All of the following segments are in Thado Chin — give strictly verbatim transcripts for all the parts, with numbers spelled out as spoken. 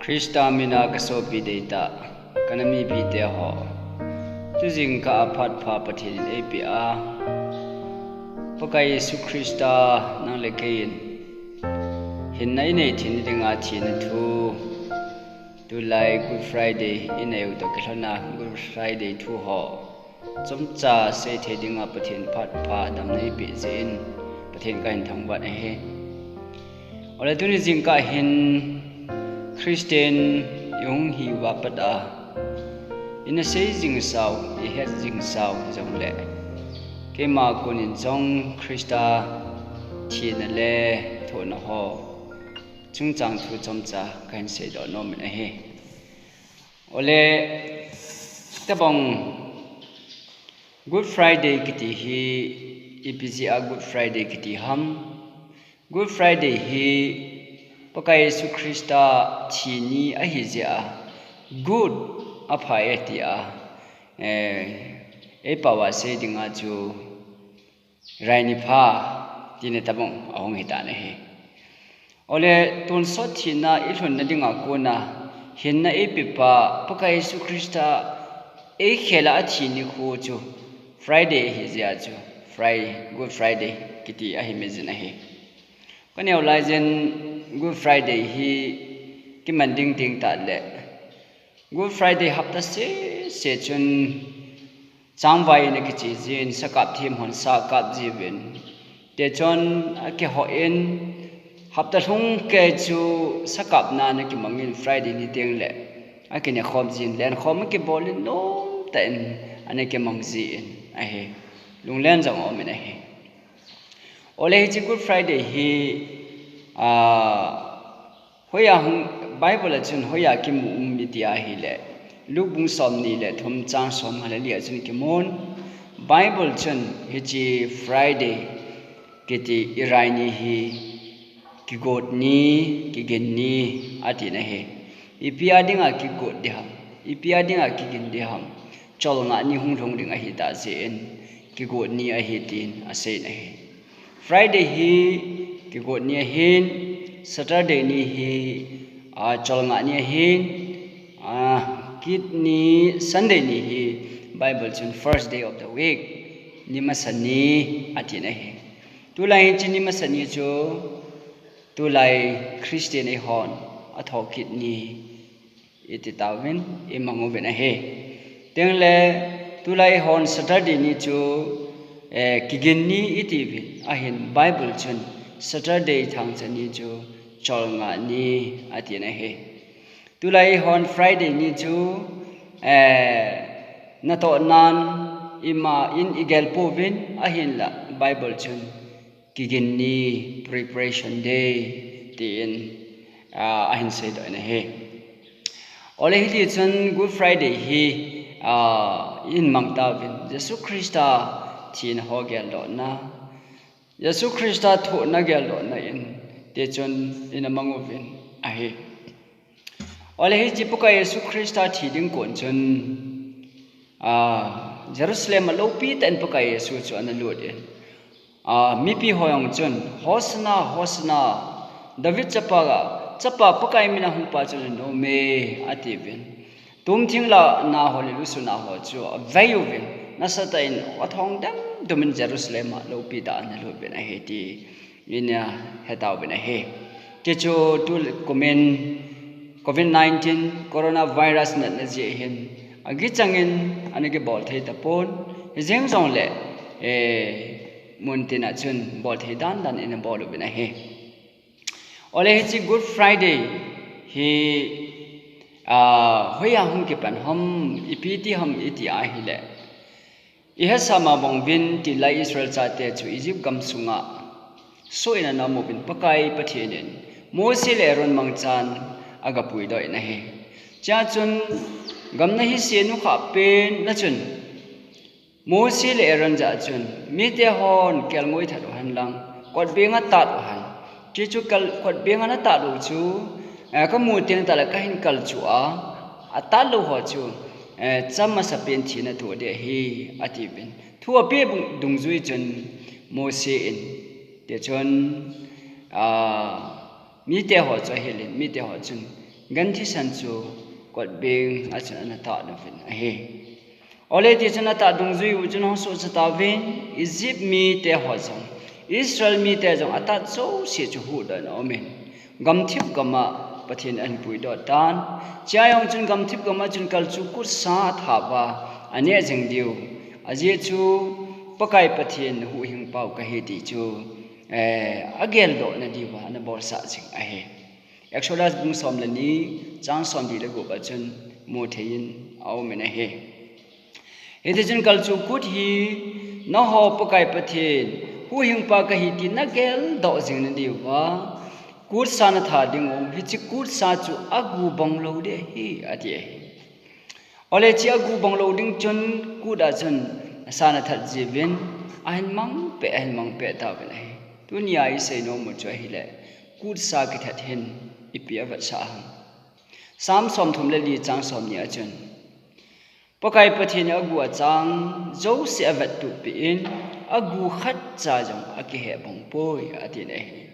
Christa mina kasopi deitah, kana mipite ho. Tujingkah a phat pha Pathen in eipeh a, Pakai Jesu Christa nang le kei in hinna inei theina dinga thina thu, tulai Good Friday inei u toh kilhona Good Friday thu ho chomcha seithei dinga Pathen phat pha damna eipeh jeh in Pathen kahin thangvah ahi. Ole tuni jingkah hin Christian ihung hiuva pat a, ina sei jing sau, ihet jing sau hijongle, keima konin jong Christa thina le thohna ho chungchang thu chomcha kahin seidoh nom in ahi. Ole, tabang Good Friday kiti hi, ipi jeh a Good Friday kiti ham? Good Friday hi Pakai Jesu Christa thi ni ahi jeh a, good, apha e tia, eh, eipao a sei dinga chu, Raini pha, tina tabang ahung hitan ahi. Ole, tonsot thina ilhunna dinga kona hinna eipeh pa Pakai Jesu Christa eikhel a athi nikho chu Friday ahi jeh a chu Friday, Good Friday kiti ahi maijin ahi. Kaneo laiyin Good Friday hi kiman ding ding tah le, Good Friday hapta sese chun changvai in akiche jin, sakap them hon sa kap jiuvin, tichun akihoh in, hapta lhung kei chu sakapna ana kimangin, Friday ni tengle akinehkhom jin, lenkhom akibol in, nomtah in ana kimang jin ahi. Lunglen jong aumin ahi. Ole hiche Good Friday hi, ah, hoiya hung, Bible a chun hoiya kimu um iti ahile, Luke bung somni le thum chang somnga le li a chun kimun. Bible chun hiche Friday kiti i Raini hi kigot ni, kigin ni atin ahi. Ipi a dinga kigot ding ham, ipi a dinga kigin ding ham? Cholngah ni hung lhung ding ahitah jeh in kigot ni ahi tin aseiyin ahi. Friday hi kigot ni ahin, Saturday ni hi, ah, cholngah ni ahin, ah, kit ni, Sunday ni hi Bible chun first day of the week, ni masa ni atin ahi. Tulai hiche ni masa ni chu tulai Christian eihon athokit ni iti tauvin, imang uvin ahi. Tengle, tulai hon Saturday ni chu, eh, kigin ni itiuvin, ahin Bible chun Saturday thangcha ni chu cholngah ni atin ahi. Tulai hon Friday ni chu, eh, natohnan ima in igel pouvin, ahinla Bible chun kigin ni, preparation day, tin, ah, ahin seidoh in ahi. Ole hitichun Good Friday hi, ah, imang tauvin, Jesu Christa thina ho geldohna, Jesu Christa thohna geldohna in, tichun ina mang uvin ahi. Ole hiche Pakai Jesu Christa thi ding kon chun, ah, Jerusalem a lopi tah in Pakai Jesu chu ana lut in, ah, mipi ho jong chun, "Hosanna, Hosanna, David chapa, chapa Pakai mina hung pa chu ana nom e," atiuvin. Tumthing lahna ho le lusuna ho chu avei uvin, nasatah in athong dem dem in Jerusalem a lopi tah ana lut uvin ahi ti ina hetauvin ahi. Tichu tu kumin Covid nineteen coronavirus natna jeh hin agichang in ana kibol thei tapon, hijeng jongle, eh, muntin a chun bol thei dan dan in abol uvin ahi. Ole hiche Good Friday hi, ah, hoiya hung kipan ham, ipi ti ham iti ahile, ihetsah ma bang uvin, tulai Israel chate chu Egypt gamsunga soh in ana um uvin, Pakai Pathen in Mose le Aaron mangchan agapuidoh in ahi. Chea chun gamna hise nukhah pen a chun Mose le Aaron jah a chun, "Mite hon kelngoi that uhen lang, kotbeng a tat uhen. Chuchu kal, kotbeng a natat u chu, eh, kamu teng tah le kahin kalchuh a, atat lou ho chu, eh, cham masapen thina atoh ding ahi," atiuvin. Thu apeh bung, dungjui chun Mose in, tichun, ah, mite ho chu ahil in, mite ho chun, gan thisan chu kotbeng a chun ana tah uvin ahi. Ole ti chun atah dungjui u chun hung sohcha tauvin, Egypt mite ho jong, Israel mite jong atat jouse chu huhdoh in aumin, gamthip gama Pathen in ahin puidoh tan. Chua jong chun gamthip gama chun kalchuh kutsa atha uva aneh jing diu. Ajeh chu Pakai Pathen huhhingpau kahi ti chu, eh, ageldoh nadiuva ana bolsah jing ahi. Exodus bung som le ni, chang somli le gup a chun mu thei in aumin ahi. Hiti chun kalchuh kut hi, nangho Pakai Pathen huhhingpa kahi ti nageldoh jing nadiuva kutsa natha diu, hiche kutsa chu agu bang lou ding ahi, ati ahi. Ole hiche agu bang lou ding chun kut a chun sa nathat jiuvin, ahin mang peh, ahin mang peh tauvin ahi. Tunia isei nom u chu ahile, kutsa kithat hin ipi avetsah ham. Sam somthum le li chang somni a chun, Pakai Pathen in agu achang jouse avettup peh in, agu khatcha jong akiheh bang poi, atin ahi.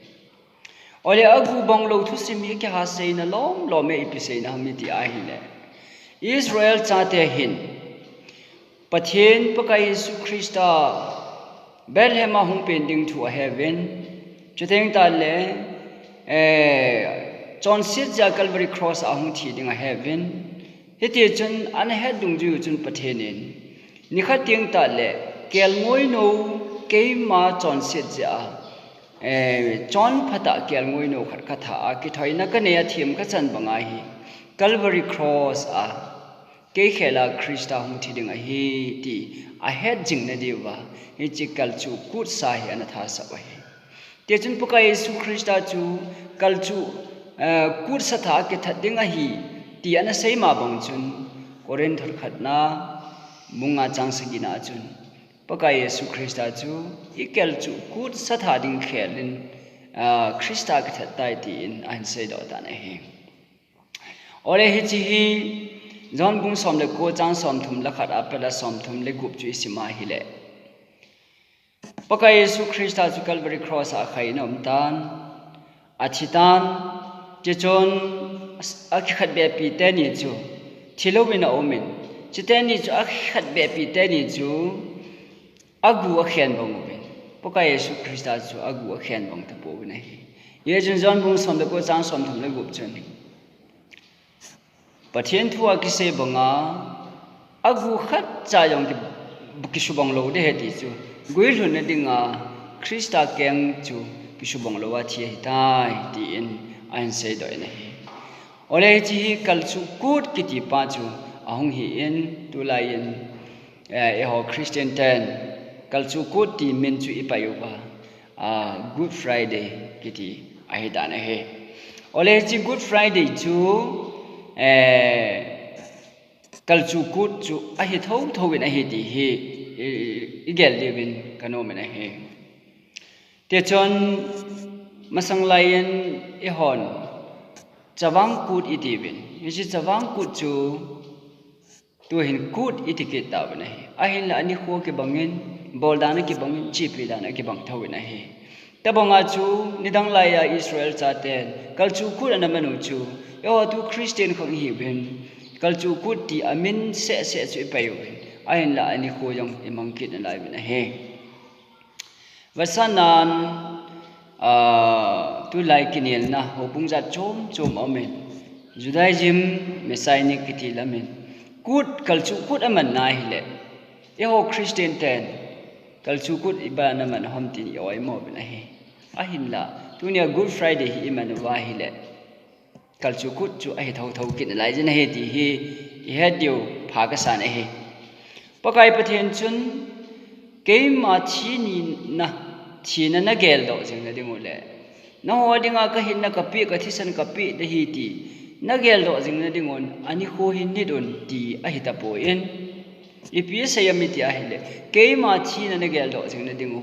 Ole agu bang lou thusim hi kiha seina lom lom e, ipi seina ham iti ahile, Israel chate hin Pathen Pakai Jesu Christa Bethlehem a hung pen ding thu aheuvin, chuteng tahle, eh, chonset jeh a Calvary Cross a hung thi ding aheuvin, hiti chun ana het dungjui u chun Pathen in, nikhat teng tahle, kelngoi nou keima chonset jeh a, eh, chonphat a kelngoi nou khat katha a, kithoina kanei a themkhat chan banga hi, Calvary Cross a, kei khel a Christa hung thi ding ahi ti ahet jing nadiuva, hiche kalchuh kutsa hi ana thasah u ahi. Tichun Pakai Jesu Christa chu kalchuh, eh, kutsa tha kithat ding ahi ti ana sei ma bang chun, Corinth khatna, bung nga chang sagina chun, Pakai Jesu Christa chu ikalchuh kutsa tha ding khel in, ah, Christa kithat tai tin ahin seidoh tan ahi. Ole hiche hi, John bung som le ko chang somthum le khat a pat a somthum le gup chu isim a ahile, Pakai Jesu Christa chu Calvary Cross a akhai in aum tan, athi tan, tichun akikhat behpi teni chu thi louvin aumin, chuteni chu akikhat behpi teni chu agu akhen bang uvin, Pakai Jesu Christa chu agu akhen bang tapouvin ahi. Hichun John bung som le ko chang somthum le gup chun, Pathen thu a kisei banga, agu khatcha jong ki, kisubang lou ding ahi ti chu guilhunna dinga Christa keng chu kisubang lou a thi ahitai, tin ahin seidoh in ahi. Ole hiche hi kalchuh kut kiti pa chu ahung hi in, tulai in, eh, eiho Christian ten kalchuh kut ti min chu ipai uva, ah, Good Friday kiti ahi dan ahi. Ole hiche Good Friday chu, eh, kalchuh kut chu ahi thotho in ahi ti hi i, i, igel diuvin kanom in ahi. Tichun masang lai in eihon chavang kut itiuvin, hiche chavang kut chu tuhin kut iti kit tauvin ahi. Ahinla anikho kibang in, bol dan akibang in, chepi dan akibang thou in ahi. Tabanga chu nidang laiya Israel chaten kalchuh kut ana man u chu, eiho tu Christian khang ihiuvin, kalchuh kut ti amin seh seh chu ipai uvin, ahinla anikho jong imang kit nalai uvin ahi. Vetsahnan, ah, tulai kinelna houbung jat chom chom aumin, Judaism, Messianic kiti lamin, kut, kalchuh kut amanna ahile, eiho Christian ten kalchuh kut ipi a naman ham tin i-oimo uvin ahi. Ahinla, tunia Good Friday hi iman uva ahile, kalchuh kut chu ahi thotho kit nalai jin ahi ti hi ihet diu pha kasan ahi. Pakai Pathen chun, keima thi nina, thina nageldoh jing nading u le, nangho dinga kahinna kapeh, kathisan kapeh ding ahi ti nageldoh jing nading un, anikho hi nit un ti ahi tapon, ipi asei em iti ahile, keima thina nageldoh jing nading u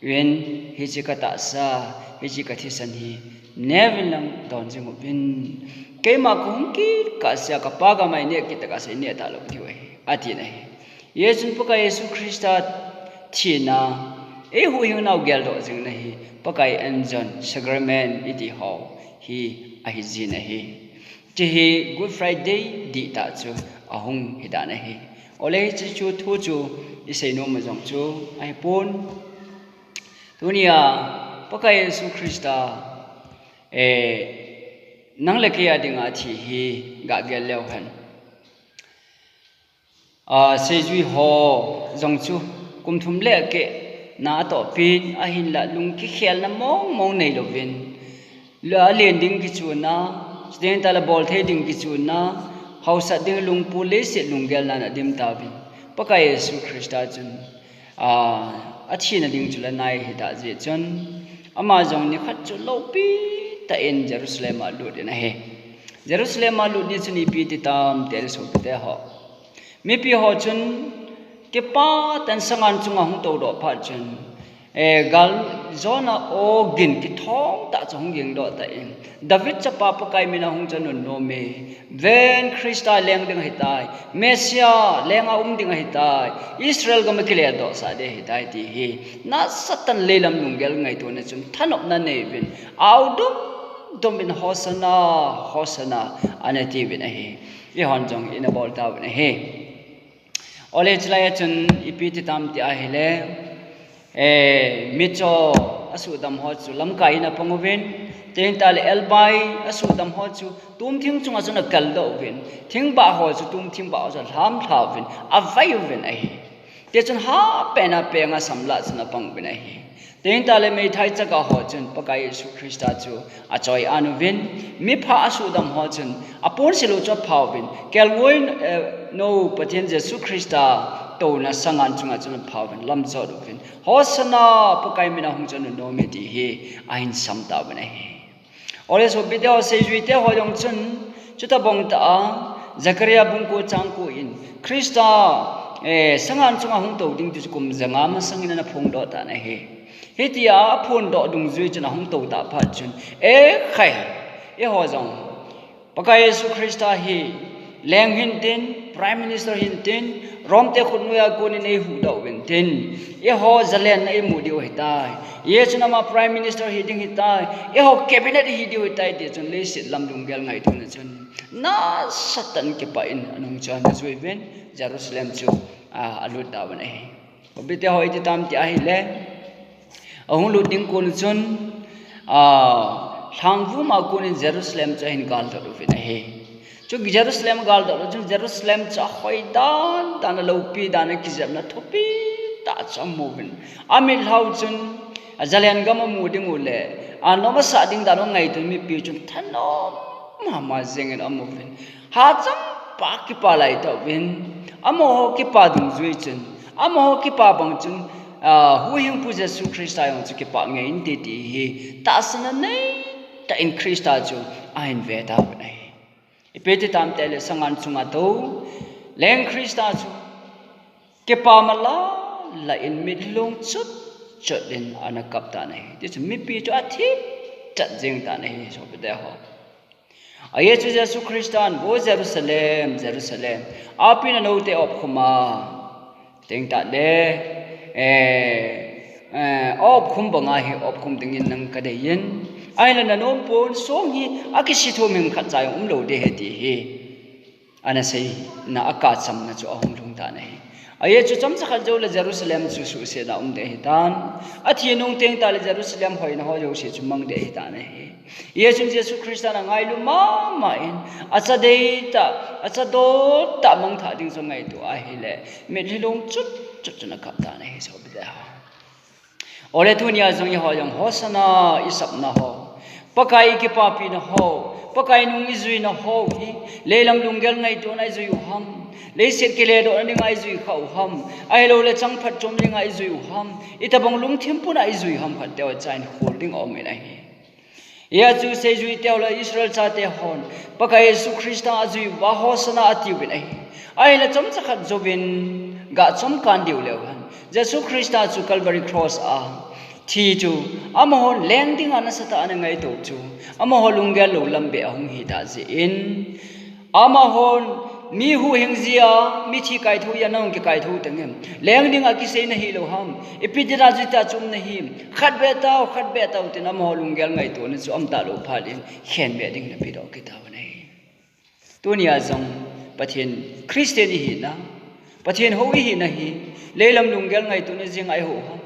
vin, hiche katahsa, hiche kathisan hi neuvin lang don jing uvin. Keima kahung kit kah sea, ka Pa gam a ineh kit tah kah sea ineh talou diu ahi, atin ahi. Hichun Pakai Jesu Christa thina, eihuhhing nau geldoh jingna hi, Pakai anjon, sacrament iti ho hi ahi jin ahi. Hiche hi Good Friday dihtah chu ahung hi dan ahi. Ole hiche chu thu chu isei nom jong chu ahipon. Tunia Pakai Jesu Christa, eh, nang le kei a dinga thi hi gah gel leu hen. Ah, seijui ho jong chu kum thum le keh na atoh pin, ahinlah lung kikhelna mong mong nei louvin. Lua len ding kichun na, chuteng tale bol thei ding kichun na, hausat ding lungput leiset lunggel na na dim tauvin. Pakai Jesu Christa chun, ah, athina ding chu la nai hi ta jeh chun, ama jong nikhat chu loupi tah in Jerusalem a lut in ahi. Jerusalem a lut ni chun ipi ti tam ti le sopite ho. Mipi ho chun kipah tah in sangan chunga hung tou doh phat chun, eh, gal jona aw gin kithong tah chu hung ging doh tah in, David chapa Pakai mina hung chu anun nom e, ven Christa leng ding ahitai, Messiah lenga um ding ahitai, Israel gam a kile doh sah ding ahitai ti hi, nasatah in leilam lunggel ngaito na chun thanopna nei uvin, au dom dom in Hosanna, Hosanna, ana ti uvin ahi. Eihon jong ina bol tauvin ahi. Ole chulai a chun ipi ti tam ti ahile, eh, mitcho asuhdam ho chu lamkai in apang uvin, chuteng tale elbai asuhdam ho chu tumthing chunga chun akal doh uvin, thingbah ho chu tumthing bah ho chu alham lha uvin, avai uvin ahi. Tichun hapen a penga samlah chun apang uvin ahi. Chuteng tale meithai chaga ho chun Pakai Jesu Christa chu achoi-an uvin, mipha asuhdam ho chun aponsil u chu apha uvin, kelngoi, eh, nou Pathen Jesu Christa touna sangan chunga chun apha uvin, lam jot uvin, Hosanna, Pakai mina hung chu anun nom e ti hi ahin sam tauvin ahi. Ole sopite ho, seijuite ho jong chun chutobang tah a, Zechariah bung ko chang ko in Christa, eh, sangan chunga hung tou ding ti chu kum janga masang in ana phongdoh tan ahi. Hitia aphondoh dungjui chun ahung tou tah phat chun, eh, khai, eiho jong Pakai Jesu Christa hi leng hintin, Prime Minister hintin, Rome te khutnoi a konin eihuhdoh uvin tin, eiho zalenna eimu diu ahitai. Hichun ama Prime Minister hi ding ahitai, eiho cabinet hi diu ahitai ti chun leiset lam lunggel ngaitona chun nasatah in kipah in anung chu ana jui uvin Jerusalem chu, ah, alut tauvin ahi. Sopite ho, iti tam ti ahile, ahung lut ding kon chun, ah, lhangvum a konin Jerusalem chu ahin galdot uvin ahi. Chu Jerusalem galdot u chun Jerusalem chu ahoidan dan a, loupi dan a, kijepna thupi tah chu amu uvin. Amitlhau chun, ah, zalen gam amu ding u le, ah, nom asah ding dan u angaito mipi chun thanom mama jeng in amu uvin. Hachangpa kipah lai tauvin, amaho kipah dungjui chun, amaho kipah bang chun, ah, huhhingpu Jesu Christa jong chu kipah ngei inte ti hi tahsanna neitah in Christa chu ahin ve tauvin ahi. Ipi ti tam ti le sangan chunga tou leng Christa chu kipah mala la in mitlhi long chut chut in ana kap tan ahi. Tichun mipi chu athip chat jeng tan ahi, sopite ho. Ajeh chu Jesu Christan, Vo Jerusalem, Jerusalem, api nanou te opkhum a, chuteng tale, eh, eh, opkhum banga hi opkhum dingin nang kadeiyin, ahinla nanom pon, song hi akisih thum hing khatcha jong umlou ding ahi ti hi ana seina a kachamna chu ahung lhung tan ahi. Ajeh chu chomcha khat jou le Jerusalem chu suhsetna um ding ahitan. Athi nung teng tale Jerusalem hoina ho jouse chu mang ding ahitan ahi. Ajeh chun Jesu Christan angailu mama in, acha deitah, acha dottah mangthah ding chu angaito ahile, mitlhi long chut chut chun akap tan ahi, sopite ho. Ole tunia jong eiho jong Hosanna isapna ho, Pakai ikipapina ho, Pakai nung ijuina ho hi leilam lunggel ngaitona ijui u ham, leiset kiledohna dinga ijui kha u ham, ahiloule chang phatchomna dinga ijui u ham, itobang lungthim puna ijui ham khat teu achaina khol ding aum in ahi. Hia chu seijuite ho le Israel chate hon Pakai Jesu Christa ajui uva Hosanna atiuvin ahi. Ahinla chomcha khat jouvin gah chomkan diu leu hen, Jesu Christa chu Calvary Cross a thi chu amahon leng dinga nasatah a ana ngaito chu amaho lunggel lou lam beh ahung hitah jeh in, amahon mi huhhing jia, mithi kaithou jia nahung kikaithou teng em? Leng dinga kisei nahilou ham? Ipi dinga jui tah chu um nahim? Khat beh tau, khat beh tau tin amaho lunggel ngaitona chu aumtah lou phat in khenbeh ding ana pedoh kit tauvin ahi. Tunia jong Pathen Christian ihina, Pathen hou ihina hi, leilam lunggel ngaitona jing a iho ham?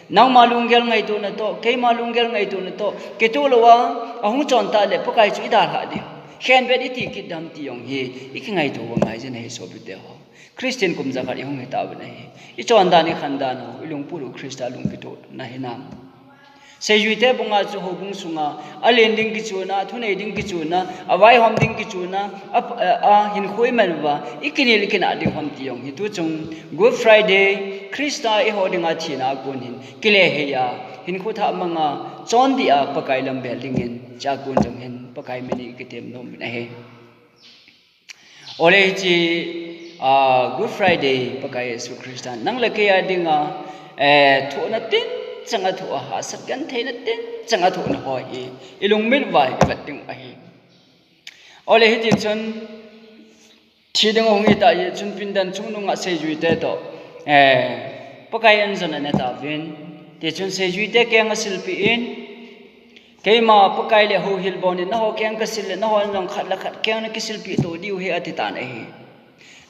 Nangma lunggel ngaitona toh, keima lunggel ngaitona toh kitoh louva ahung chonta le Pakai chu idalhah ding, khenbet iti kit dam ti jong hi ikingaito uva ngai jin ahi sopite ho. Christian kum jakhat ihung hita uvin ahi. Ichon dan ikhan dan ho, ilungput u Christa lungkitoh na hinam? Seijuite bunga chu houbung sunga alen ding kichuna, thunei ding kichuna, avaihom ding kichuna, a, a, a hinkho iman uva ikinel ikinah ding ham ti jong hi tuchung Good Friday, Christa eiho dinga thina a kon hin kile hei a, hinkho thah manga chondih a Pakai lam bel dingin, chua kon jong hin Pakai min in ikitem nom uvin ahi. Ole hiche, ah, Good Friday, Pakai Jesu Christa nang le kei a dinga, eh, thohna tinchang a thoh a, hahsat gentheina tinchang a thohna ho hi ilungmit uva ivet ding ahi. Ole hiti chun thi ding ahung hita jeh chun pindan chungnunga seijuite toh, eh, Pakai anjon ana tauvin. Tichun seijuite keng asilpeh in, keima Pakai le houhil bon in, nangho keng kasil le nangho jong khat le khat keng nakisilpeh to diu ahi, ati tan ahi.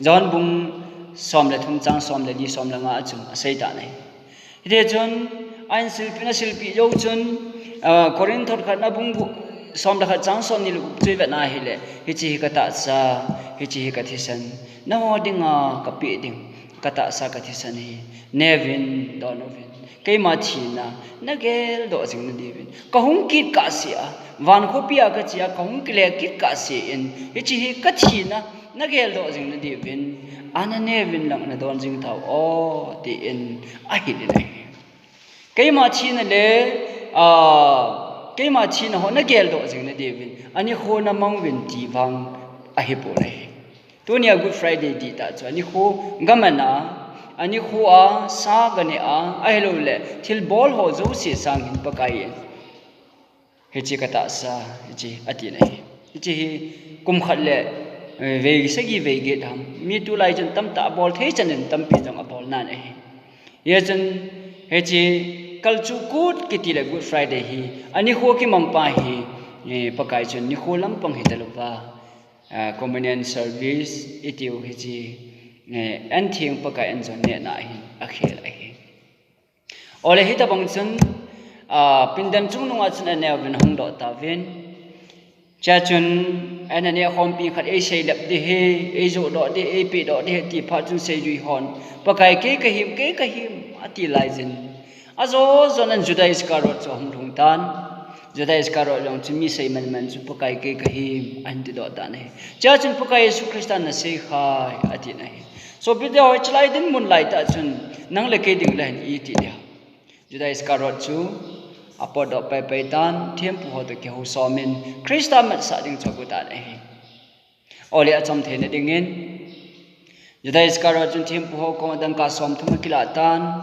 John bung som le thum chang som le li, som le nga a chun asei tan ahi. Hiti chun ahin silpeh, asilpeh jou chun, ah, Corinth thot khatna bung gup, som le khat chang som ni le gup chu ivet na hile, hiche hi katahsa, hiche hi kathisan, nangho dinga kapeh ding katahsa kathisan hi neuvin, don uvin. Keima thina nageldoh jing nadiuvin. Kahung kit kahsea, van khopi a kache a, kahung kile kit kahsea in, hiche hi kathina nageldoh jing nadiuvin, ana neuvin lang nadon jing tau o, tin ahil in ahi. Keima thina le, ah, keima thina ho nageldoh jing nadiuvin, anikho namang uvin ti vang ahipon ahi. Tunia Good Friday dihtah chu anikho gaman a, anikho a sa ganeh a, ahilouleh thilbol ho jouse sang hin Pakai in hiche katahsa, hiche atin ahi. Hiche hi kum khat le, eh, vei sagi vei get ham. Mi tulai chun tamtah abol thei chan in tampi jong abol nan ahi. Hijeh chun hiche Kalchuh Kut kiti le Good Friday hi anikho kimang pa hi, eh, Pakai chun nikho lampang hita louva, ah, communion service itiu hiche, eh, antheng Pakai anjon nehna ahin akhel ahi. Ole hitobang chun, ah, pindan chungnunga chun aneuvin ahung doh tauvin. Chua chun ana neh khompi khat eiseilep ding ahi, eijoh doh ding ahi, eipeh doh ding ahi ti phat chun seijui hon, Pakai kei kahim, kei kahim, ati laijin. Ajo jon in Judas Iscariot chu ahung lhung tan. Judas Iscariot jong chu mi sei manman chu Pakai kei kahim, ahin tidoh tan ahi. Chua chun Pakai Jesu Christa nasei khai, atin ahi. Sopite ho, hichelai dinmun laitah chun nang le kei ding le hin iti dia? Judas Iscariot chu apotdoh paipai tan, thempu ho toh kihousom in Christa matsah ding chu agot tan ahi. Ole achom theina dingin, Judas Iscariot chun thempu ho koma dangka somthum akilah tan.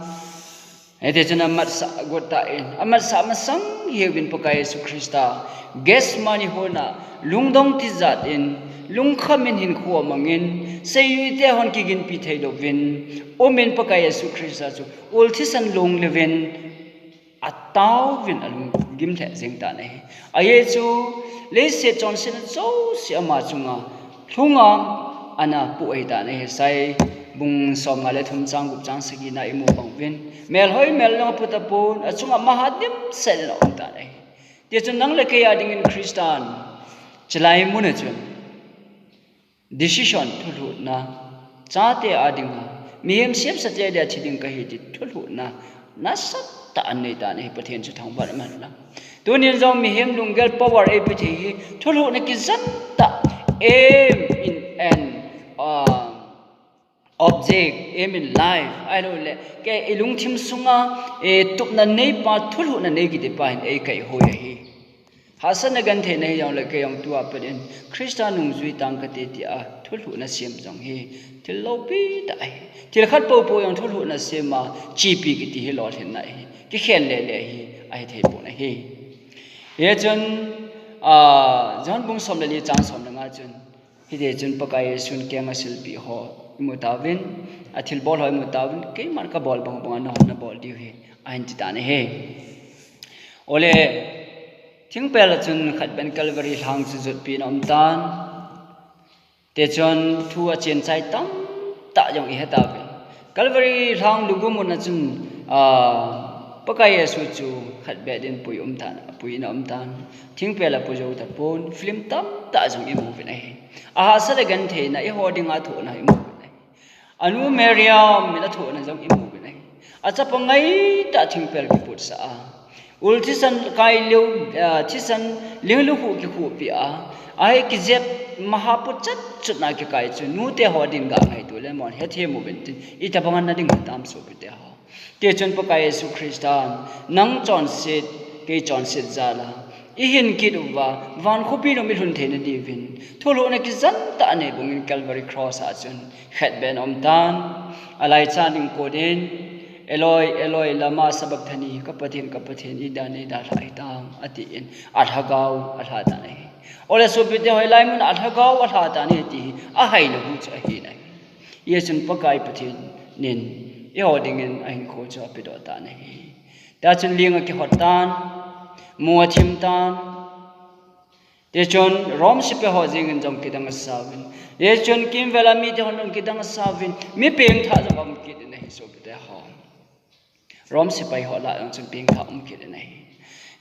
Hiti chun amatsah agot tan, amatsah masang hiuvin Pakai Jesu Christa Gethsemane hon a lungdong tijat in, lungkham in hinkho amangin, seijuite hon kiginpi theilouvin umin Pakai Jesu Christa chu ul thisan long leuvin ataovin alunggim lheh jeng tan ahi. Ajeh chu leiset chonsetna jouse ama chunga lhunga ana poh ahi tan ahi. Isai bung somnga le thum chang gup chang sagina imu bang uvin, melhoi mel jong apu tapon, achunga maha dimset in aum tan ahi. Tichun nang le kei a dingin Christan chelai mun a chun decision, thulhuhna, chate a dinga, mihem semsate dia thi ding kahi ti thulhuhna nasatah anei tan ahi. Pathen chu thangvah in umhen lang. Tunin jong mihem lunggel power eipe thei hi thulhuhna kijat tah, aim in an, ah, object, aim in life, ahilouleh kei ilungthim sunga, eh, tupna neipa, thulhuhna nei kitipa hin eikaihoi ahi. Hahsatna gentheina hijongle kei jong tua pat in Christa nungjui tang kate tia thulhuhna sem jong hi thil loupi tah ahi. Thil khat poupou jong thulhuhna sem a chepi kiti hi lolhinna ahi. Kikhel lele hi ahi theipon ahi. Hijeh chun, ah, John bung som le li chang som le nga chun, hiti chun Pakai Jesun keng asilpeh ho imu tauvin, athilbol ho imu tauvin, keiman kabol bang banga nahon nabol diu ahi, ahin ti tan ahi. Ole, thingpel a chun khat ben Calvary lhang chu jotpi in aum tan. Tichun thu a chenchai tamtah jong ihet uvin. Calvary lhang lugum mun a chun, ah, Pakai Jesu chu khat beh din pui um tan, pui in a um tan. Thingpel a pui jou tapon, film tamtah jong imu uvin ahi. Ahahsa le gentheina eiho dinga thohna imu uvin ahi. Anu Mariam min a thohna jong imu uvin ahi. Achapa ngaitah thingpel kiputsah a. Ul thisan kai leo, ah, thisan linglu khu kikhupi a. Ahi kijep maha puchat chutna kikai chu nute ho din ga ngaito le mon hethem uvin tin. Itobang a na ding hitam sopite ho. Tichun Pakai Jesu Christan, nang chonset, kei chonset jal a ihin kit uva, van khopi nom ilhun theina diuvin thulhuhna kijen tah nei bangin Calvary Cross a chun khat beh in a um tan. Alai chan ding konin, "Eloi, Eloi, lama sabachthani, ka Pathen, ka Pathen, idan, idan lhai hitam," atin, alhagao alha tan ahi. Ole sopite ho, hilai mun a alhagao alha tan ahi ti hi ahaina hu chu ahi nai. Hichun Pakai Pathen in eiho dingin ahinkho chu apedoh tan ahi. Tichun ling akihot tan, mu athim tan. Tichun Rome sepai ho jengin jong kidang asa uvin. Tichun kimvel a mite hon jong kidang asa uvin. Mi pengthah jong aum kit in ahi sopite ho. Rome sepai ho lah a jong chun pengthah um kit in ahi.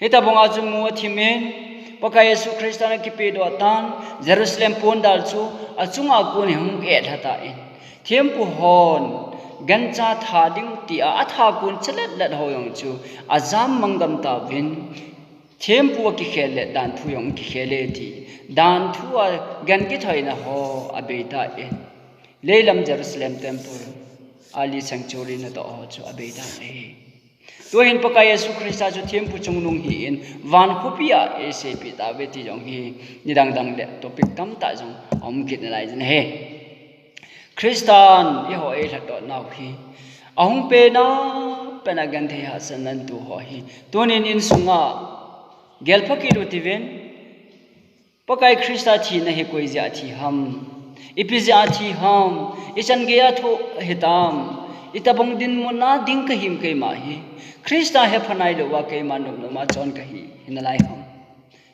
Hitobang a chun mu athim in, Pakai Jesu Christan akipedoh tan, Jerusalem pondal chu achunga kon hi hung etlha tan. Thempu hon gancha tha ding tia atha kon chalet let ho jong chu ajam mang gam tauvin. Thempu akikhel le danthu jong kikhel e ti. Danthu a gan kithoina ho abei tan. Leilam Jerusalem temple, early century natoh ho chu abei tan ahi. Tuhin Pakai Jesu Christa chu thempu chungnung hi in van khopi a eiseipeh tauve ti jong hi nidang dang le topic tamtah jong aum kit nalai jin ahi. Christan eiho eilhatdoh nau hi ahung pena pena genthei hahsatna anatoh ho hi tunin insunga gelpha kit uvin uvin. Pakai Christa thina hi koi jeh a thi ham? Ipi jeh a thi ham? Ichan gei a thoh hitam? Itobang dinmun a ding kahim keima hi? Christa hepha nailou a keima nopnop a chon kahi hinalai ham?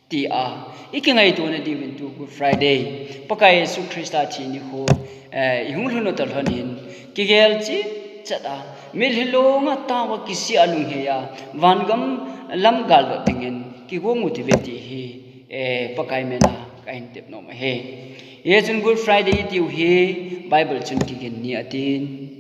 Tia ikingaito nadiuvin tu Good Friday, Pakai Jesu Christa thi nikho, eh, ihung lhun u toh lhonin, kigel cheh chet a, mitlhi longa taova kisih a lunghei a, vangam lam galdot dingin kigong u tive ti hi, eh, Pakai mina kahin tep nom ahi. Hichun Good Friday itiu hi Bible chun kigin ni atin.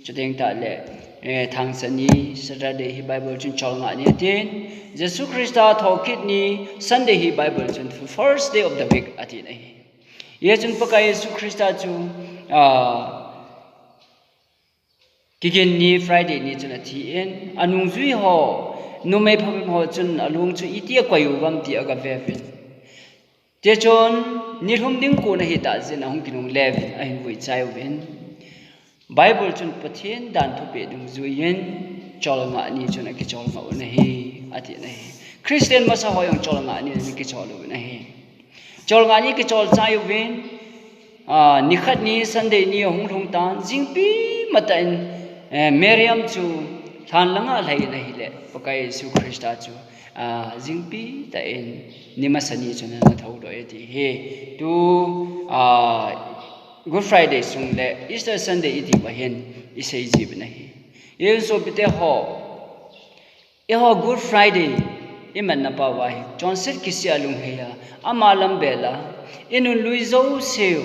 Chuteng tahle, eh, thangsa ni, Saturday hi Bible chun cholngah ni atin. Jesu Christa thokit ni, Sunday hi Bible chun first day of the week atin ahi. Hichun Pakai Jesu Christa chu, ah, kigin ni Friday ni chun athi in, anungjui ho, numei phabep ho chun alung chu iti akoi uvem ti agave uvin. Tichun, nilhum ding kon ahitah jeh in ahung kinungle uvin, ahin vuichai uvin. Bible chun Pathen dan thupeh dungjuiyin, cholngah ni chun akicholngah u ahi, atin ahi. Christian masa ho jong cholngah ni in ana kichol u ahi. Cholngah ni kichol chai uvin, ah, nikhat ni Sunday ni ahung lhung tan, jingpi matah in, eh, Mariam chu lhan langa alhai in ahile, Pakai Jesu Christa chu, ah, jingpi tah in, ni masa ni chun ana thoudoh e ti hi. Tu, ah, Good Friday sung le Easter Sunday iti uva hin isei jiuvin ahi. Hichun sopite ho, eiho Good Friday imanna pau ahi. Chonset kisih a lunghei a, ama lam bel a, inunlui jouseu,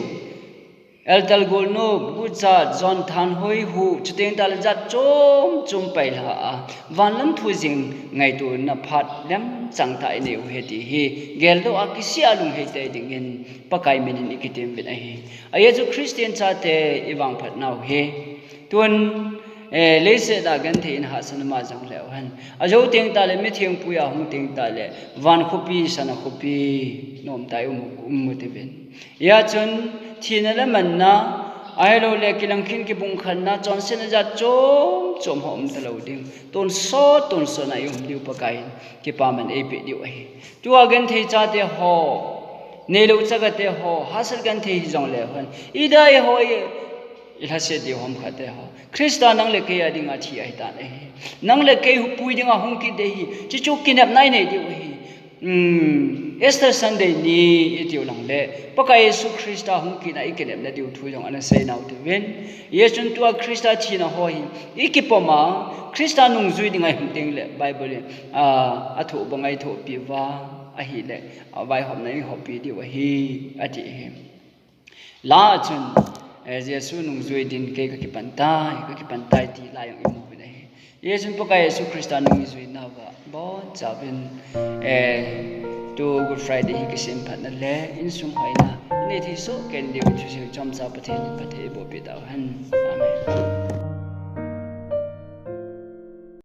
eltal golnop, guchat, jon thanhoi hu, chuteng tahle jat chom chom pailha a, vanlam thu jing ngaitona phat lemchang tah inei u ahi ti hi, geldoh a kisih a lunghei tei dingin Pakai minin ikitem uvin ahi. Ajeh chu Christian chate ivangphat nau hi. Tun, eh, leiset a genthei in hahsatna ma jong leu hen. Ajou teng tahle, mithengpui a hung teng tahle, van khopi, sana khopi, nomtah in um, um u tive. Hijeh chun, thina le manna, ahilouleh kilangkhin kibungkhenna, chonsetna jat chom chom ho um talou ding. Tonsot, tonsot na i um diu Pakai in, kipaman eipeh diu ahi. Tua genthei chate ho, neilou chagate ho, hahsat genthei hijong leu hen. Ida eiho i, ilhaset diu ham khat te ho. Christa nang le kei a dinga thi ahitan ahi. Nang le kei hupui dinga hung kit ding ahi. Chuchu kinepna inei diu ahi. Hmm. Easter Sunday ni itiu lang le, Pakai Jesu Christa hung kitna ikinepna diu thu jong ana seinau tivin. Jesun tua Christa thina ho hi ikipom a, Christa nungjui dinga ihung teng le Bible in, a, athoh banga ithohpi uva ahile, a, vaihopna ihoppi diu ahi, ati hi. La chun, eh, Jesu nungjui din kei kakipan tai, kakipan tai ti la jong imu uvin ahi. Jesun Pakai Jesu Christa nungjui nauva bonchauvin, eh, tu Good Friday hi kisemphatna le insung hoina inei thei soh kei diu thusei chomcha Pathen in phatthei eiboh peh tauhen.